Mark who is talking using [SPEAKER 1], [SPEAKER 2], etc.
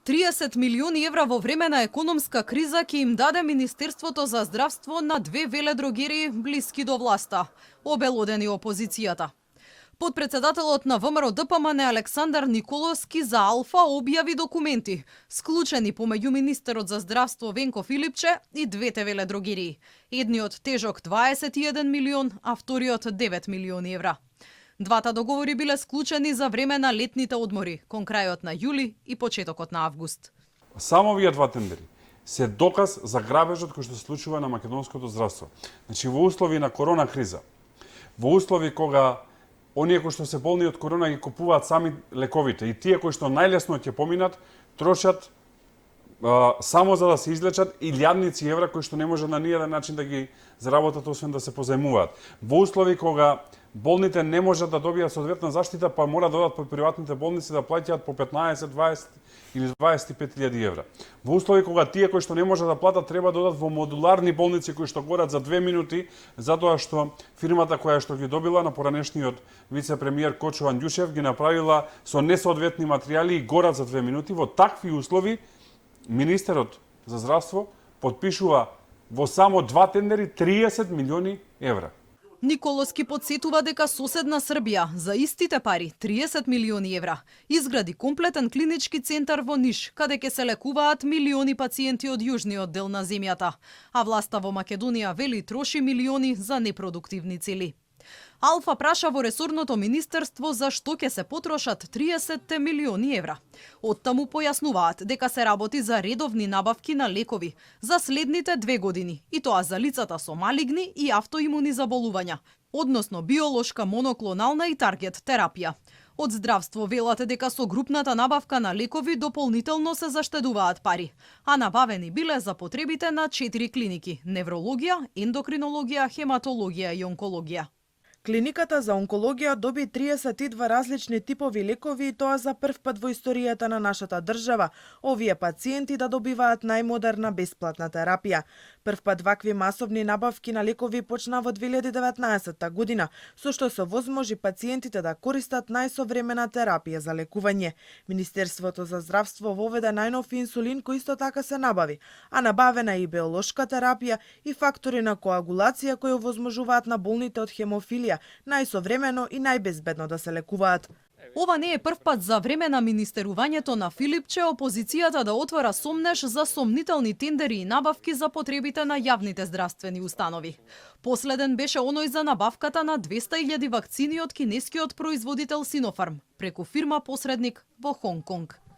[SPEAKER 1] 30 милиони евра во време на економска криза ќе им даде Министерството за здравство на две веледрогерии блиски до власта, обелодени опозицијата. Подпредседателот на ВМРО ДПМН Александар Николовски за Алфа објави документи, склучени помеѓу министерот за здравство Венко Филипче и двете веледрогерии. Едниот тежок 21 милион, а вториот 9 милиони евра. Двата договори биле склучени за време на летните одмори, кон крајот на јули и почетокот на август.
[SPEAKER 2] Само овие два тендери се доказ за грабежот кој што се случува на македонското здравство. Значи во услови на корона криза, во услови кога оние кои што се болни од корона ги купуваат сами лековите и тие кои што најлесно ќе поминат трошат само за да се излечат илјадници евра кои што не може на ниеден начин да ги заработат освен да се позајмуваат. Во услови кога болните не можат да добијат соодветна заштита, па мора да одат по приватните болници да плаќаат по 15, 20 или 25.000 евра. Во услови кога тие кои што не можат да платат треба да одат во модуларни болници кои што горат за 2 минути, затоа што фирмата која што ги добила на поранешниот вице-премиер Кочо Андјушев ги направила со несоодветни материјали и горат за 2 минути. Во такви услови Министерот за здравство подпишува во само два тендери 30 милиони евра.
[SPEAKER 1] Николовски подсетува дека соседна Србија за истите пари, 30 милиони евра, изгради комплетен клинички центар во Ниш, каде ќе се лекуваат милиони пациенти од јужниот дел на земјата, а власта во Македонија вели троши милиони за непродуктивни цели. Алфа праша во ресорното министерство за што ќе се потрошат 30 милиони евра. Оттаму појаснуваат дека се работи за редовни набавки на лекови за следните 2 години, и тоа за лицата со малигни и автоимуни заболувања, односно биолошка моноклонална и таргет терапија. Од здравство велат дека со групната набавка на лекови дополнително се заштедуваат пари, а набавени биле за потребите на 4 клиники: неврологија, ендокринологија, хематологија и онкологија.
[SPEAKER 3] Клиниката за онкологија доби 32 различни типови лекови и тоа за прв пат во историјата на нашата држава. Овие пациенти да добиваат најмодерна бесплатна терапија. Прв пат вакви масовни набавки на лекови почна во 2019 година, со што се возможи пациентите да користат најсовремена терапија за лекување. Министерството за здравство воведе најнов инсулин кој исто така се набави, а набавена и биолошка терапија и фактори на коагулација кои овозможуваат на болните од хемофилија најсовремено и најбезбедно да се лекуваат.
[SPEAKER 1] Ова не е прв пат за време на министерувањето на Филипче опозицијата да отвора сомнеш за сомнителни тендери и набавки за потребите на јавните здравствени установи. Последен беше оној за набавката на 200.000 вакцини од кинескиот производител Синофарм преку фирма посредник во Хонг Конг.